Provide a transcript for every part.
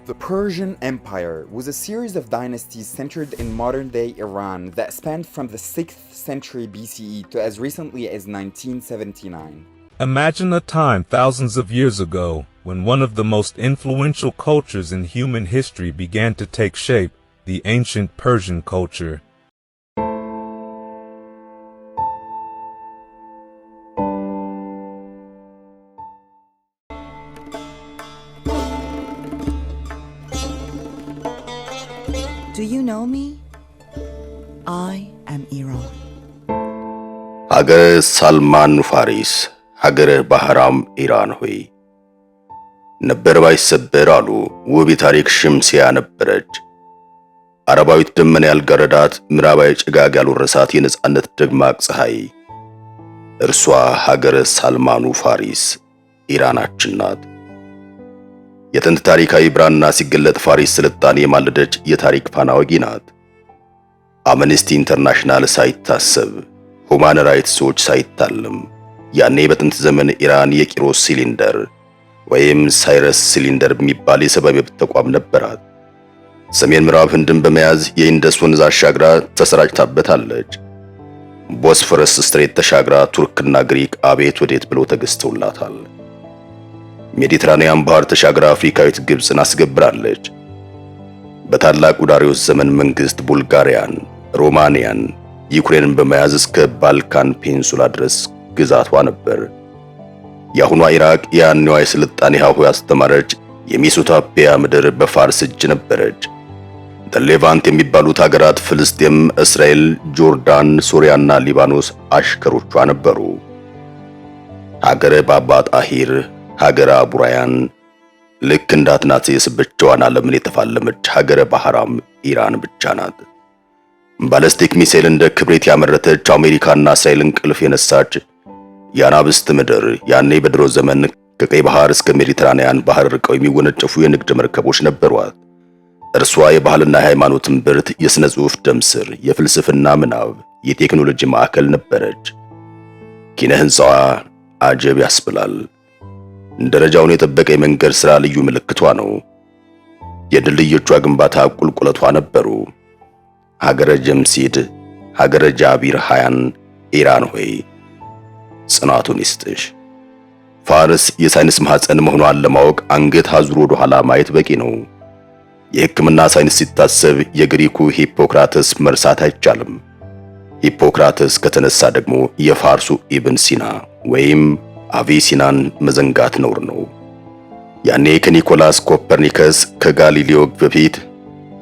The Persian Empire was a series of dynasties centered in modern day Iran that spanned from the 6th century BCE to as recently as 1979. Imagine a time thousands of years ago when one of the most influential cultures in human history began to take shape, the ancient Persian culture. Do you know me? I am Iran. ሀገረ ሳልማን ፋሪስ፣ ሀገረ ባህራም ኢራን ሆይ፣ ነበር ባይሰበር አሉ ውብ የታሪክ ሽምሲያ ነበረች። አረባዊት ደመና ያልጋረዳት፣ ምዕራባዊ ጭጋግ ያልወረሳት የነጻነት ደማቅ ፀሐይ እርሷ ሀገረ ሳልማኑ ፋሪስ ኢራናችን ናት። የጥንት ታሪካዊ ብራና ሲገለጥ ፋሪስ ስልጣኔ የማለደች የታሪክ ፋና ወጊ ናት። አምነስቲ ኢንተርናሽናል ሳይታሰብ፣ ሁማን ራይትስ ዎች ሳይታለም፣ ያኔ በጥንት ዘመን ኢራን የቂሮስ ሲሊንደር ወይም ሳይረስ ሲሊንደር የሚባል የሰብአዊ መብት ተቋም ነበራት። ሰሜን ምዕራብ ህንድን በመያዝ የኢንደስ ወንዝ አሻግራ ተሰራጭታበታለች። ቦስፈረስ strait ተሻግራ ቱርክና ግሪክ አቤት ወዴት ብለው ተገዝተውላታል። ሜዲትራኒያን ባህር ተሻግራ አፍሪካዊት ግብፅን አስገብራለች። በታላቁ ዳሪዮስ ዘመን መንግስት ቡልጋሪያን፣ ሮማንያን፣ ዩክሬንን በመያዝ እስከ ባልካን peninsula ድረስ ግዛቷ ነበር። የአሁኗ ኢራቅ የያኔዋ የስልጣኔ ሀሁ ያስተማረች የሜሶፖታሚያ ምድር በፋርስ እጅ ነበረች። ሌቫንት የሚባሉት ሀገራት ፍልስጤም፣ እስራኤል፣ ጆርዳን፣ ሶሪያና ሊባኖስ አሽከሮቿ ነበሩ። ሀገረ ባባ ጣሂር፣ ሀገረ አቡራያን፣ ልክ እንደ አትናቴዎስ ብቻዋን ዓለምን የተፋለመች ሀገረ ባህራም ኢራን ብቻ ናት። ባለስቲክ ሚሳኤል እንደ ክብሪት ያመረተች፣ አሜሪካና እስራኤል እንቅልፍ የነሳች የአናብስት ምድር፣ ያኔ በድሮ ዘመን ከቀይ ባህር እስከ ሜዲትራንያን ባህር ርቀው የሚወነጨፉ የንግድ መርከቦች ነበሯት። እርሷ የባህልና የሃይማኖት እምብርት፣ የሥነ ጽሑፍ ደም ስር፣ የፍልስፍና ምናብ፣ የቴክኖሎጂ ማዕከል ነበረች። ኪነ ሕንፃዋ አጀብ ያስብላል። ደረጃውን የጠበቀ የመንገድ ሥራ ልዩ ምልክቷ ነው። የድልድዮቿ ግንባታ ቁልቁለቷ ነበሩ። ሀገረ ጀምሲድ፣ ሀገረ ጃቢር ሃያን ኢራን ሆይ፣ ጽናቱን ይስጥሽ። ፋርስ የሳይንስ ማህፀን መሆኗን ለማወቅ አንገት አዙሮ ወደ ኋላ ማየት በቂ ነው። የሕክምና ሳይንስ ሲታሰብ የግሪኩ ሂፖክራተስ መርሳት አይቻልም። ሂፖክራተስ ከተነሳ ደግሞ የፋርሱ ኢብን ሲና ወይም አቪሲናን መዘንጋት ነውር ነው። ያኔ ከኒኮላስ ኮፐርኒከስ፣ ከጋሊሌዮ በፊት፣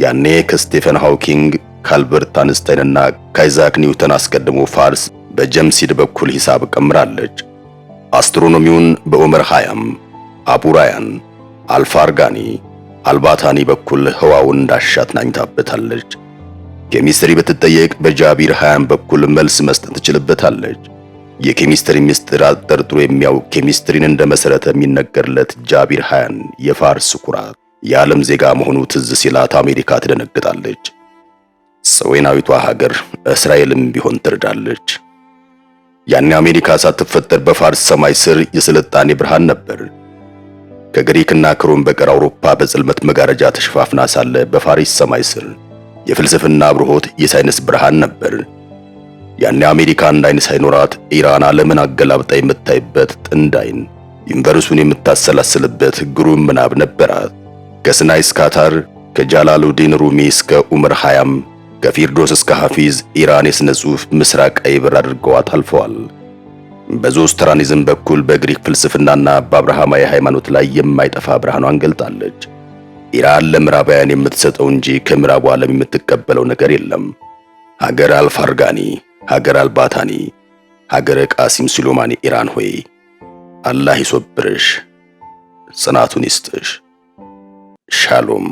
ያኔ ከስቴፈን ሃውኪንግ፣ ከአልበርት አንስታይንና ከአይዛክ ኒውተን አስቀድሞ ፋርስ በጀምሲድ በኩል ሂሳብ ቀምራለች። አስትሮኖሚውን በኦመር ሃያም፣ አቡራያን፣ አልፋርጋኒ፣ አልባታኒ በኩል ህዋውን እንዳሻት ናኝታበታለች። ኬሚስትሪ ብትጠየቅ በጃቢር ሃያም በኩል መልስ መስጠት ትችልበታለች። የኬሚስትሪ ምስጢር አጠርጥሮ የሚያውቅ፣ ኬሚስትሪን እንደ መሰረተ የሚነገርለት ጃቢር ሃያን የፋርስ ኩራት የዓለም ዜጋ መሆኑ ትዝ ሲላት አሜሪካ ትደነግጣለች። ሰዌናዊቷ ሀገር እስራኤልም ቢሆን ትርዳለች። ያኔ አሜሪካ ሳትፈጠር በፋርስ ሰማይ ስር የስልጣኔ ብርሃን ነበር። ከግሪክና ከሮም በቀር አውሮፓ በጽልመት መጋረጃ ተሸፋፍና ሳለ በፋሪስ ሰማይ ስር የፍልስፍና አብርሆት፣ የሳይንስ ብርሃን ነበር። ያኔ አሜሪካ አንድ አይን ሳይኖራት ኢራን ዓለምን አገላብጣ የምታይበት ጥንድ አይን፣ universe ኡን የምታሰላስልበት ግሩም ምናብ ነበራት። ከስናይ እስከ አታር፣ ከጃላሉዲን ሩሚ እስከ ኡመር ሃያም፣ ከፊርዶስ እስከ ሐፊዝ ኢራን የሥነ ጽሑፍ ምስራቃዊ በር አድርገዋት አልፈዋል። በዞሮአስትራኒዝም በኩል በግሪክ ፍልስፍናና በአብርሃማዊ ሃይማኖት ላይ የማይጠፋ ብርሃኗን ገልጣለች። ኢራን ለምዕራባውያን የምትሰጠው እንጂ ከምዕራቡ ዓለም የምትቀበለው ነገር የለም። ሀገር አልፋርጋኒ፣ ሀገር አልባታኒ፣ ሀገረ ቃሲም ሱሌማኒ ኢራን ሆይ፣ አላህ ይሶብርሽ፣ ጽናቱን ይስጥሽ። ሻሎም።